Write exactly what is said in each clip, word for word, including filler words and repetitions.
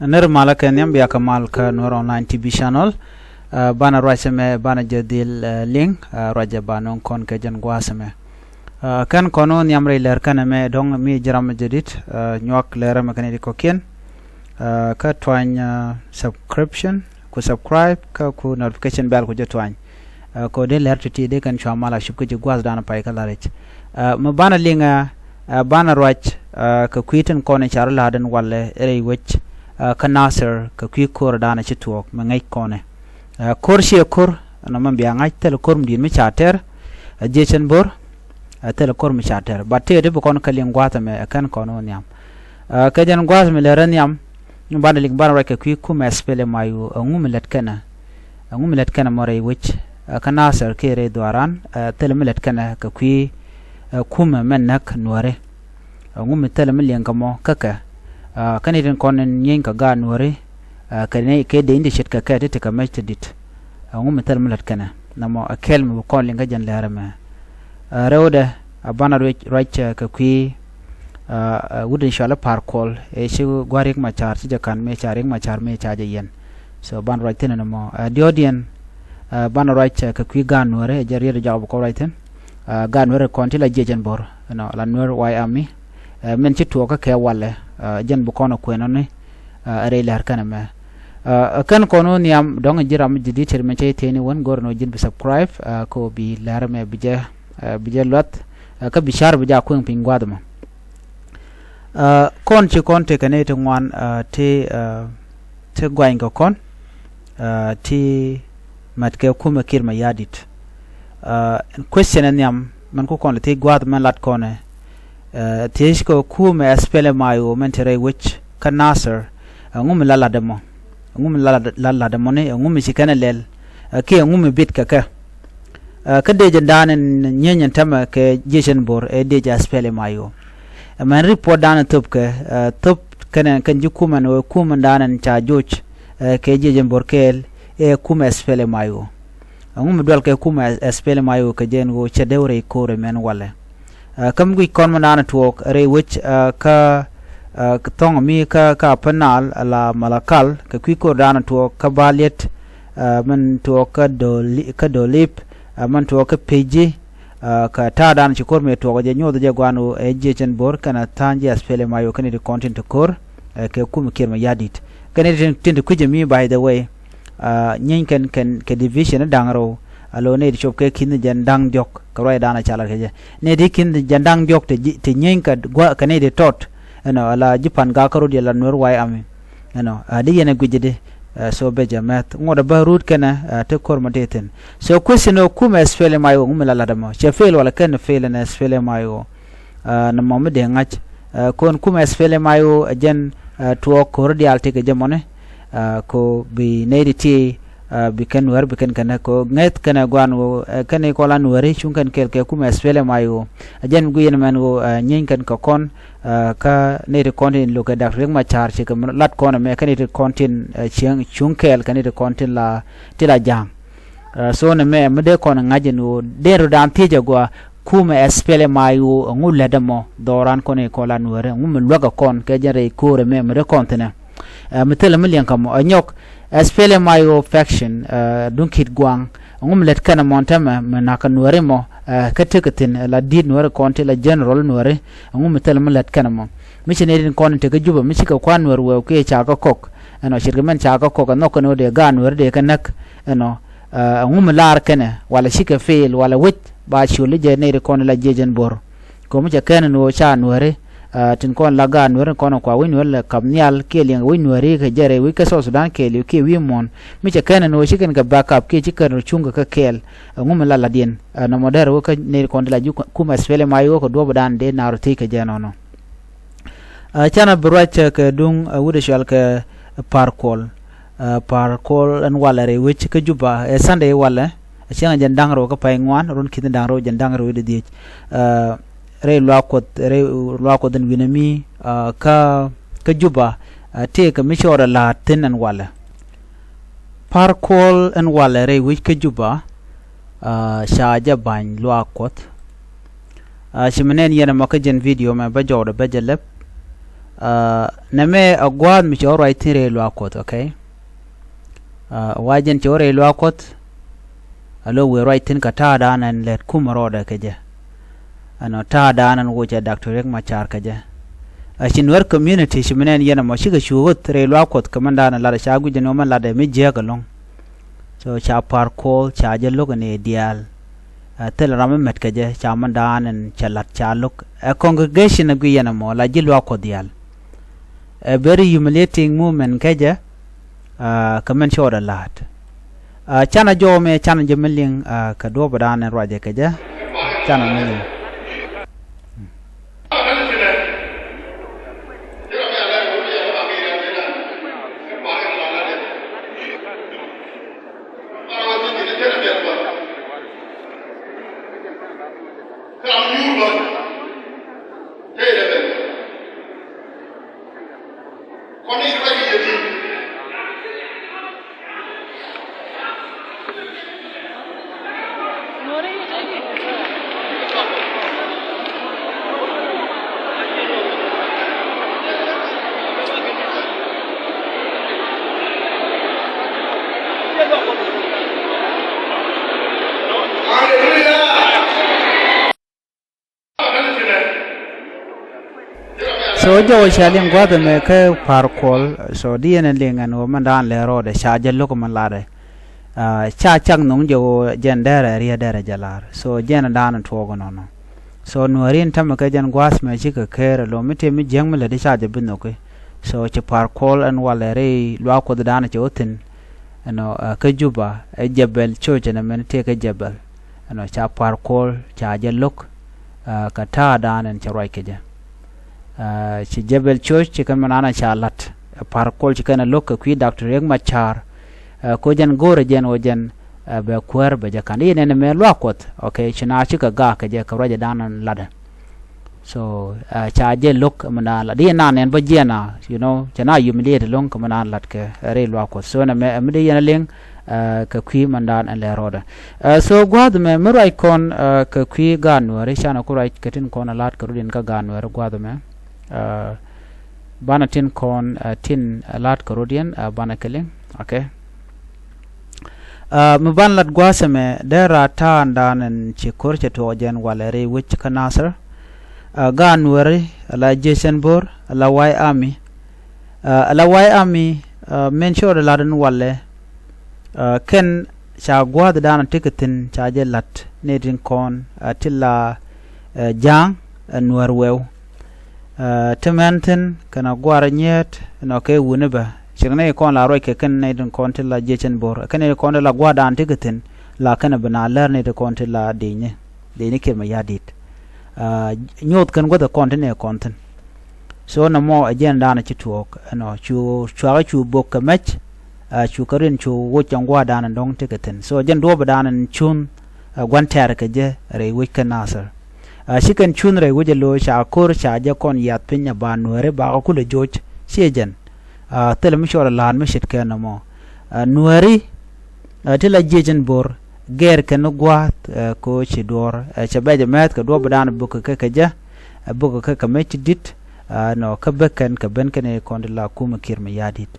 Nir malä kɛ nhiam bia kɛ mal kä Nuer Online T V channel. Banɛ ruac ɛmɛ banɛ jɛ dhil liŋ, ruacɛ ba nöŋ kɔn kɛ jɛn gua̱a̱th ɛmɛ. Kɛn kɔn wä nhiam rɛy lɛr kɛn ɛmɛ dɔ̱ŋ mi ji̱ ram mi jɛ dit, nyuak lɛr ɛmɛ kɛn i̱ di kɔ̱kiɛn. Kä tuany subscription ku subscribe kä ku notification bell ku jɛ tuany. Kɛ ɣöö dee lɛr ti̱ti̱ dee kɛn cua mal a cup kä ji̱ gua̱a̱th danɔ pay kä la̱r i̱c. Mi banɛ liŋɛ, banɛ ruac kɛ kui̱ tin kɔn in ca rɔ la̱a̱t in walɛ rɛy wec kä Nasir kɛ kui̱ ko̱r danɔ ci tuɔɔk mi ŋäc kɔnɛ. Ko̱r ciɛ ko̱r ɛnɔ mi bia ŋa̱c thilɛ ko̱r mi di̱i̱t mi ca tɛr. Jiɛc ɛn bo̱r thilɛ ko̱r mi ca tɛr, but tëë ti bi kɔn kɛ liŋ gua̱a̱th ɛmɛ ɛ kɛn kɔn wä nhiam. Kɛ jɛn gua̱a̱th mi lɛr ɛ nhiam, banɛ liŋ banɛ ruac kɛ kui̱ kumɛ SPLM-IO, ɛŋu mi lät kɛnɛ, ɛŋu mi lät kɛnɛ mɔ rɛy wec kä Nasir kiɛ rɛy dhuaaran. Thilɛ mi lät kɛnɛ kɛ kui̱ kumɛ mɛn näk Nuääri. Ɛŋu mi thilɛ mi liɛŋ kɛ mɔ kä kɛ, kä ni tin kɔn in nyieeny kɛ gaat Nuääri kɛ ni kɛ dee in ti ce̱tkɛ kɛ ti ti kɛ mɛc ti di̱t. Ɛŋu mi thilɛ mi lät kɛnɛ nɔmɔ ɛ kɛl mi bi kɔn liŋ kä jɛn lɛr ɛmɛ. Rɛwdɛ a banɛ ruac kɛ kui̱ wut in cɔal i̱ Par Kuɔl ëë ci gua̱r Riek Macar ci jɛ ka̱n mëë ca Riek Macar mëë ca jɛ yɛn. So banɛ ruac thi̱n ɛn ɛmɔ diɔ̱ɔ̱diɛn. Banɛ ruac kɛ kui̱ gaat Nuääri ɛ jɛ riet jɔak bi kɔn ruac thi̱n. Gaat Nuääri kɔn ti la jiɛc ɛn bo̱r ɛnɔ la Nuer White Army. Min ci tuɔɔk kä kɛ walɛ jɛn bi kɔn ɛ kuɛn ɔni rɛy lɛr kɛn ɛmɛ. Kɛn kɔn wä nhiam dɔ̱ŋ ji̱ ram ji̱ di̱t cɛr mɛ cɛ ithieni wän go̱r ɛn wä ji̱n bi subscribe kä wä bi lɛr ɛmɛ bi jɛ bi jɛ luath kä bi car bi jɛ a kueŋ piny gua̱a̱th ɛmɔ. Kɔn ci kɔn tekɛ ni ti ŋuan ti ti guany kɛ kɔn ti mat kɛ kumɛ Kiir Mayardit. Question ɛ nhiam mɛn ku kɔn lɛ ti gua̱a̱th mɛn lat kɔnɛ. Thiec kɛ kumɛ SPLM-IO mɛn ti rɛy wec kä Nasir. Ɛŋu mi la lat ɛmɔ? Ɛŋu mi la lat ɛmɔ ni ɛŋu mi ci kɛn ɛ lɛl? Kiɛ ɛŋu mi bit kɛ kɛ? Kä dee jɛn da̱a̱n in nyieeny in tämɛ kɛ jiɛc ɛn bo̱r ɛ dee jɛ SPLM-IO. Ɛmɛn report da̱a̱n in thöp kɛ thöp kɛnɛ kɛn ji̱ kumɛn wee kumɛn da̱a̱n in ca joc kɛ jiɛc ɛn bo̱r kɛɛl ɛ kumɛ SPLM-IO. Ɛŋu mi dual kɛ kumɛ SPLM-IO kɛ jɛ ɛn ɣöö cɛ dee wä rɛy ko̱r ɛmɛn walɛ. Kä mi guic kɔn mi naan tuɔɔk rɛy wec kä thɔŋ mi kä kä Upper Nile la Malakal kɛ kui̱ ko̱r daanɔ tuɔɔk kä Baliet. Min tuɔɔk kä Doli kä Dolip. Min tuɔɔk kä Piji. Kä ta̱a̱ daanɔ ci ko̱r mi tuɔɔk jɛ nyuɔth jɛ guan ɣöö ɛ jiɛc ɛn bo̱r kɛnɛ tha̱a̱ŋ ji̱ SPLM-IO kɛnɛ ti kɔn tin ti ko̱r kɛ kum Kiir Mayardit kɛnɛ tin ti kui̱c mi, by the way. Nyieeny kɛn kɛn kɛ division ni da̱ŋ rɛw. A lo̱ nɛy ti cop kɛ ki̱n jɛn da̱ŋ diɔ̱k kɛ ruacdan a ca lat kɛ jɛ. Nɛy ti ki̱n jɛn da̱ŋ diɔ̱k ti nyieeny kɛ gua̱ kɛ nɛy ti tɔt. Ɛnɔ ala ji̱ Pan Gak kä rot yɛ la Nuer White Army. Ɛnɔ a di yɛn ɛ guic di. So bɛ jɛ mɛth ŋuɔt ɛ bä rut kɛnɛ ti ko̱r mɔ ti thi̱n. So question ɔ kumɛ SPLM-IO ŋu mi la lat ɛmɔ cɛ fail wala kɛn fail ɛn SPLM-IO. Nɔmɔ mi dee ŋa̱c kɔn kumɛ SPLM-IO ɛ jɛn tuɔɔk ko̱r diaal ti kɛ jɛ mɔni. Ko bi nɛy ti ti bi kɛn Nuäär bi kɛn kɛn ko ŋäth kɛn ɛ guan ɣöö kɛn i̱ kɔn la Nuääri cuŋ kɛn kɛɛl kɛ kumɛ SPLM-IO. Ɛ jɛn mi guic ɛn mɛn ɣöö nyieeny kɛn kɛ kɔn kä nɛy ti kɔn ti lo̱k kɛ Dak Riek Macar ci kɛ lat kɔn ɛmɛ kɛn nɛy ti kɔn tin cieŋ cuŋ kɛɛl kɛn nɛy ti kɔn tin la ti la ja̱a̱ŋ. So nɛmɛ mi dee kɔn ŋa̱c ɛn ɣöö dee rɔ̱dan thiec ɛ gɔaa kumɛ SPLM-IO ɛŋu lät ɛmɔ dhɔran kɔn i̱ kɔn la Nuääri ɛŋu mi luäk ɛ kɔn kɛ jɛn rɛy ko̱r ɛmɛ mi dee kɔn thi̱nɛ. Mi thilɛ mi liɛŋ kä mɔ ɛ nyɔk SPLM-IO faction duŋ ki̱t gua̱a̱ŋ ɛŋu mi lät kɛn ɛmɔ ɛn täämɛ mi na̱k kɛ Nuääri mɔ kä tekɛ thi̱n la di̱t Nuääri kɔn ti la general Nuääri ɛŋu mi thilɛ mi lät kɛn ɛmɔ. Mi ci nɛy tin kɔn in tekä Jubɛ mi cikɛ kua̱r Nuäär wee kiɛ ca kä kɔk ɛnɔ ce̱tkɛ mɛn ca kä kɔk ɛ nhɔk kɛn ɣöö dee gaat Nuääri dee kɛ näk ɛnɔ. Ɛŋu mi lar kɛnɛ wala cikɛ fail wala wec ba ciöl i̱ jɛ nɛy ti kɔn in la jiɛc ɛn bo̱r. Kɛ mi cɛ kɛn ɛn ɣöö ca Nuääri tin kɔn la gaat Nuääri kɔn kua wi̱c Nuääri la kap nhial kiɛ liɛŋ wi̱c Nuääri kɛ jɛ rɛy wi̱c kä South Sudan kɛɛliw kiɛ wi̱i̱ muɔ̱ɔ̱n. Mi cɛ kɛn ɛn ɣöö ci kɛn kɛ back up kiɛ ci kɛn rɔ cuŋ kɛ kä kɛɛl. Ɛŋu mi la la̱tdiɛn nɔmɔ dɛr wä kä nɛy ti kɔn ti la ji̱ kumɛ SPLM-IO kɛ duɔ̱ɔ̱pdan dee naar rɔ thiec kɛ jɛ nɔnɔ. Canɛ bi ruac kɛ duŋ wut ɛ cual kɛ Par Kuɔl. Par Kuɔl ɛn walɛ rɛy wec kä Juba ɛ Sunday walɛ. Cäŋ jɛn da̱ŋ rɛw kä pay ŋuan run ki̱n da̱ŋ rɛw jɛn da̱ŋ rɛw i̱ di dhiec. Rɛy luaak Kuɔth rɛy luaak Kuɔth ɛn wi̱nɛ mi kä kä Juba. Tëëkɛ mi cɔɔdɛ la̱a̱t thi̱n ɛn walɛ. Par Kuɔl ɛn walɛ rɛy wec kä Juba. Ca jɛ ba̱ny luaak Kuɔth. Ci mi nɛn yɛn ɛmɔ kä jɛn video mɛ bä jɔwdɛ bä jɛ lɛp. Nɛmɛ ɛ gua̱a̱th mi cɛ wä ruac thi̱n rɛy luaak Kuɔth, okay? Wa jɛn cɛ wä rɛy luaak Kuɔth. A lo̱ wëë ruac thi̱n kɛ ta̱a̱dan ɛn lät kumɛ rɔɔdɛ kɛ jɛ. Ɛnɔ ta̱a̱dan ɛn wocɛ Doctor Riek Machar kɛ jɛ. A ci Nuer community ci mi nɛn yɛn ɛmɔ cikɛ cu ɣöth rɛy luaak Kuɔth kɛ mɛndan ɛ lat ɛ ca guic ɛn ɣöö mɛn latdɛ mi jiääk ɛlɔ̱ŋ. So ca Par Kuol ca jɛ lo̱k ɛn ëë diaal. Ɛ thil ram mi mɛt kɛ jɛ ca mɛndan ɛn cɛ lat ca lo̱k ɛ congregation ɛ guic yɛn ɛmɔ la ji̱ luaak Kuɔth diaal. A very humiliating moment kɛ jɛ. Kɛ mɛn cɔɔdɛ la̱a̱t. Canɛ jɔw mɛ canɛ jɛ mi liŋ kɛ duɔ̱ɔ̱pdan ɛn ruacɛ kɛ jɛ. Canɛ mi liŋ. So jɔwä ca liŋ gua̱th ɛmɛ kä Par Kuol. So di yɛn ɛ liŋ ɛn ɣöö mɛn daan lɛ rɔɔdɛ ca jɛ lo̱k mɛn latdɛ. Ca cak nhoŋ jɛ ɣöö jɛn dɛrɛ riet dɛrɛ jɛ lar. So jɛn ɛ daan ɛ tuɔɔk ɛnɔnɔ. So Nuääri in tämɛ kɛ jɛn gua̱th mɛ cikɛ ker ɛ lo̱ mi tëë mi jiäk mi lätdi ca jɛ bi nhoki. So ci Par Kuol ɛn walɛ rɛy luaak Kuɔth daan ɛ cɛ wä thi̱n. Ɛnɔ kä Juba ɛ Jebel Church ɛn ɛmɛn tëë kä Jebel. Ɛnɔ ca Par Kuol ca jɛ lo̱k kɛ ta̱a̱dan ɛn cɛ ruac kɛ jɛ. Ci Jebel Church ci kɛn mi naan ca la̱t ɛ Par Kuol ci kɛn ɛ lo̱k kɛ kui̱ Doctor Riek Machar. Ko jɛn go̱o̱rɛ jɛn wä jɛn bɛ kuäär bɛ jɛ ka̱n i̱ nɛn ɛmɛ luaak Kuɔth, okay, ci na cikɛ gaak kɛ jɛ kɛ ruacɛ dan ɛn latdɛ. So ca jɛ lo̱k mi naan lat i̱ naan nɛn bä jiɛn a, you know, cɛ na humiliate lo̱ŋ kɛ mi naan lat kɛ rɛy luaak Kuɔth. So nɛmɛ ɛ mi dee yɛn a liŋ kɛ kui̱ mɛn daan ɛn lɛ rɔɔdɛ. So gua̱a̱th mɛ mi ruac kɔn kɛ kui̱ gaat Nuääri canɛ ku ruac kɛ tin kɔn a la̱t kɛ rut in kä gaat Nuääri gua̱a̱th mɛ. Banɛ tin kɔn tin a la̱t kɛ rut in banɛ kɛ liŋ, okay. Mi ban lat gua̱a̱th mɛ dee raat ta̱a̱ndan ɛn ci ko̱r cɛ tuɔɔk jɛn walɛ rɛy wec kä Nasir. Gaat Nuääri ala jiecɛn bo̱r ala White Army. Ala White Army min cɔɔdɛ lat in walɛ. Kɛn ca gua̱a̱thdan a tekɛ thi̱n ca jɛ la̱t ni tin kɔn ti la Ja̱a̱ŋ Nuäär wɛw. Ti mɛn thi̱n kɛn a gua̱a̱r nyiet nɔ kɛ wuni bä. Cik ni kɔn la ruac kɛ kɛn ni tin kɔn ti la jiecɛn bo̱r kɛn ni kɔn ti la gua̱a̱thdan tekɛ thi̱n la kɛn a bi na lär ni tin kɔn ti la di̱cni di̱cni kiɛ mɛ ya̱di̱t. Nyoth kɛn guäth kɔn ti ni kɔn thi̱n. So nɔmɔ ɛ jɛn daanɔ ci tuɔɔk ɛnɔ cu cuakä cu bok kɛ mɛc. Cu kä rin cu woc cɛ ŋua̱a̱ daanɔ dɔ̱ŋ tekɛ thi̱n. So jɛn duɔ̱ɔ̱p daanɔ cuun gua̱n tɛɛr kɛ jɛ rɛy wec kä Nasir. Ci kɛn cuun rɛy wec ɛ lo̱o̱ ca ko̱r ca jɛ kɔn yath piny ɛ ba Nuääri bakä kulɛ joc. Ciɛ jɛn thilɛ mi cɔɔl ɛ la̱a̱t mi ce̱tkɛ nɔmɔ. Nuääri ti la jiec in bo̱r gɛɛr kɛn gua̱a̱th ko ci duɔ̱ɔ̱r cɛ bɛc ɛ mɛth kɛ duɔ̱ɔ̱p daanɔ bok kɛ kɛ jɛ. Bok kɛ kɛ mɛc ti di̱t. Nɔ kä bek kɛn kɛ ben kɛn kɔn ti la kumɛ kiɛr mi ya̱di̱t.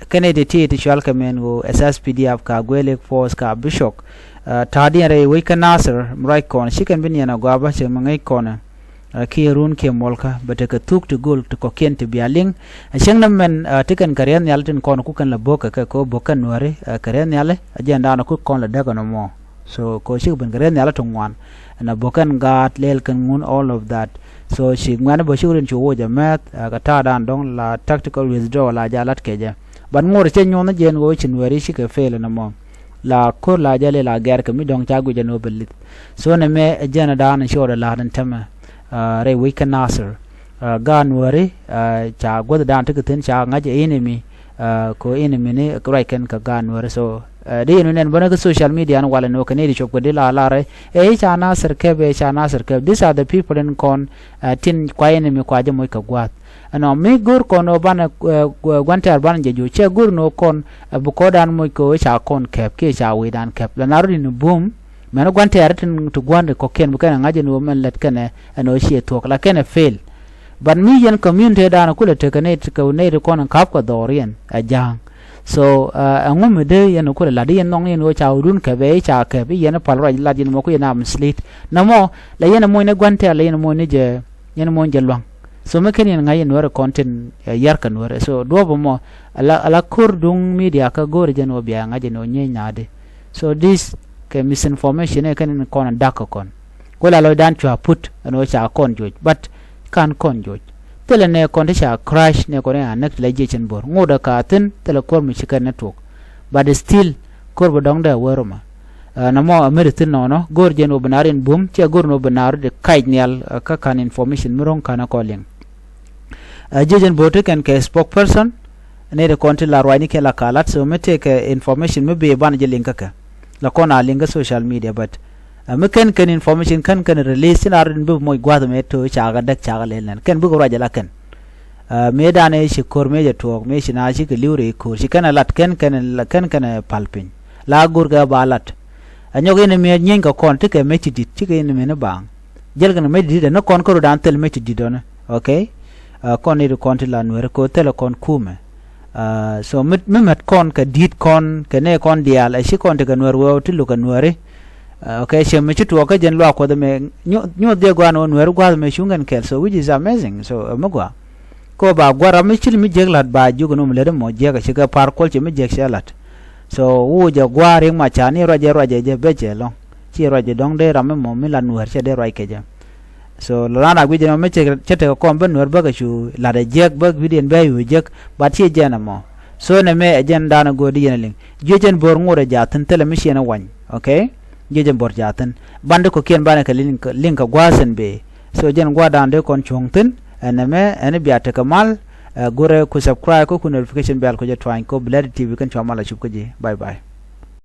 Kɛn ti ti ti cual kɛ mɛn ɣöö S S P D F ka Agwelek Force ka Bishop. Ta̱a̱diɛn rɛy wec kä Nasir mi ruac kɔn ci kɛn bi niɛn a gɔaa bä cɛ mi ŋäc kɔn. Kiɛ run kiɛ muɔlkä bɛ tekɛ thuk ti gol ti kɔ̱kiɛn ti bia liŋ. Cäŋ ni mɛn ti kɛn kɛ riɛth nhiali tin kɔn ku kɛn la bo̱k kɛ kɛ ko bo̱k kɛn Nuääri kɛ riɛth nhiali a jiɛn daanɔ ku kɔn la däk ɛn ɔmɔ. So ko cik ben kɛ riɛth nhiali ti ŋuan. Ɛn a bo̱k kɛn gaat lɛl kɛn ŋun all of that. So ci ŋuɛ̈ni bä cik rin cu woc a mɛth kɛ ta̱a̱dan dɔ̱ŋ la tactical withdrawal a ja lat kɛ jɛ. But ŋuɔ̱t cɛ nyuɔ̱n ni jɛn ɣöö ci Nuääri cikɛ fail ɛn ɔmɔ. La ko̱r la jɛ lɛ la gɛr kɛ mi dɔ̱ŋ ca guic ɛn ɣöö bɛ lith. So nɛmɛ ɛ jɛn ɛ da̱a̱n in ci ɣɔt ɛ la̱a̱t in tämɛ rɛy wec kä Nasir. Gaat Nuääri ca guäth da̱a̱n tekɛ thi̱n ca ŋa̱c ɛ enemy. Ko enemy ni ruac kɛn kɛ gaat Nuääri. So di yɛn wä nɛn bänä kä social media ni walɛ ni wä kɛ ni di cop kɛ di la lar ɛ i̱ ca Nasir kɛp ɛ ca Nasir kɛp. These are the people in kɔn tin kua enemy kua jɛ moc kɛ gua̱a̱th. Ɛnɔ mi go̱r kɔn ɔ banɛ gua̱n tɛɛr banɛ jɛ jo̱o̱c cɛ go̱r ni ɔ kɔn ɛ bi kɔɔdan moc kɛ ɔ ca kɔn kɛp kiɛ ca wi̱i̱dan kɛp la na rɔ di ni buɔ̱m. Mɛn ɔ gua̱n tɛɛr tin ti gua̱n ti kɔ̱kiɛn bi kɛn ɛ ŋa̱c ɛn ɔ mɛn lät kɛn ɛ ɛn ɔ ciɛ thuɔ̱k la kɛn ɛ fail. But mi yɛn community dan kulɛ tekɛ nɛy ti kɛ nɛy ti kɔn in ka̱p kɛ dhɔriɛn ɛ ja̱a̱ŋ. So ɛŋu mi dee yɛn kulɛ la̱t i̱ yɛn nhɔŋ yɛn ɣöö ca wudun kɛpɛ i̱ ca kɛp i̱ yɛn pal ruac lat yɛn mɔ ku yɛn a mislead. Nɔmɔ la yɛn moc ni gua̱n tɛ̈r la yɛn moc ni jɛ, yɛn moc jɛ lua̱ŋ. So mi ken yɛn ŋa̱c yɛn nuäärɛ kɔn tin yar kɛ nuäärɛ. So duɔ̱ɔ̱p ɛmɔ ala, ala ko̱r duŋ media kä go̱o̱rɛ jɛn ɣöö bia ŋa̱c yɛn ɣöö nyieeny na̱a̱di. So this kɛ misinformation ɛ kɛn in kɔn in da̱k kɛ kɔn. Ku la lɔcdan cua put ɛn ɣöö ca kɔn joc, but kan kɔn joc. Thilɛ nɛ kɔn ti ca crash nɛ kɔn in a näk ti la jiɛc in bo̱r ŋot ɛ ka thi̱n thilɛ ko̱r mi ci kɛn ni tuɔk. But still ko̱r bi dɔ̱ŋ dee wär ɔmä. Nɔmɔ a meri thi̱n nɔnɔ go̱r jɛn wä bi naar in bum ciɛ go̱r ni wä bi naar di kac nhial kä kan information mi ro̱ŋ kan a kɔ liŋ. Jiɛc in bo̱r ti kɛn kɛ spokesperson ni di kɔn ti la ruacni kiɛ la kalat so mi tëëkɛ information mi bi ban jɛ liŋ kä kɛ la kɔn a liŋ kä social media, but mi kɛn kɛn information kɛn kɛn release ci na rin bi moc gua̱th mɛ to cakɛ däk cakɛ lɛl nɛn kɛn bikɛ ruac ala kɛn. Mëë danɛ ci ko̱r mëë jɛ tuɔɔk mëë ci na cikɛ li̱w rɛy ko̱r ci kɛn a lat kɛn kɛn kɛn kɛn pal piny la go̱r kɛ ba lat. Ɛ nyɔk in mëë nyieeny kɛ kɔn ti kɛ mec ti di̱t cikɛ in mëë ni baaŋ. Jɛl kɛn mec ti di̱t ɛn ni kɔn kä rut an thil mec ti di̱t ɔni. Okay. Kɔn ni ri kɔn ti la nuɛri kɛ thilɛ kɔn kumɛ. So mi mɛt kɔn kɛ di̱t kɔn kɛ nee kɔn diaal ɛ ci kɔn ti kɛ nuɛr wɛw ti luk kɛ nuɛri. Okay, cɛ mi ci tuɔɔk kä jɛn luaak kuɔth ɛmɛ nyuɔth dhiɛ gua̱a̱n ɣöö nuɛɛri gua̱a̱th ɛmɛ cuŋ kɛn kɛl so which is amazing. So ɛmɛ gua̱a̱ kɛ ɣöö ba gua̱a̱r ram mi cil mi jiäk la̱t ba jiök ɛn ɣöö mi lät ɛmɔ jiäk ɛ ci kɛ pa̱r kuɔl ci mi jiäk cɛ la̱t. So wu jɛ gua̱a̱r riŋ ma ca ni ruacɛ ruacɛ jɛ bɛ cɛ lɔ̱ŋ ci ruacɛ dɔ̱ŋ dee ram ɛmɔ mi la nuɛɛr cɛ dee ruac kɛ jɛ. So la ran a guic ɛn ɣöö mi cɛ tekɛ kɔm bä nuɛɛr bä kɛ cu la̱t ɛ jiäk bä gui̱diɛn bɛ yu jiäk. But ci jɛn ɛmɔ. So nɛ mɛ ɛ jɛn da̱a̱n ɛ go̱o̱r di yɛn ɛ liŋ jiö jɛn bo̱r ŋot ɛ jaathin thilɛ mi ciɛn ɛ wany. Okay. Jiö jɛn bo̱r jaathin bandi kɔ̱kiɛn banɛ kɛ liŋ kɛ gua̱a̱th in bëë. So jɛn gua̱a̱r da̱a̱n dee kɔn cuɔ̱ŋ thi̱n ɛn ɛmɛ ɛn bia tekɛ mal. Ɛ go̱rɛ ku subscribe kä ku notification bell kɔ jɛ tuany kɔ Bladi T V kɛn cua mal a cup kä ji̱. Bye bye.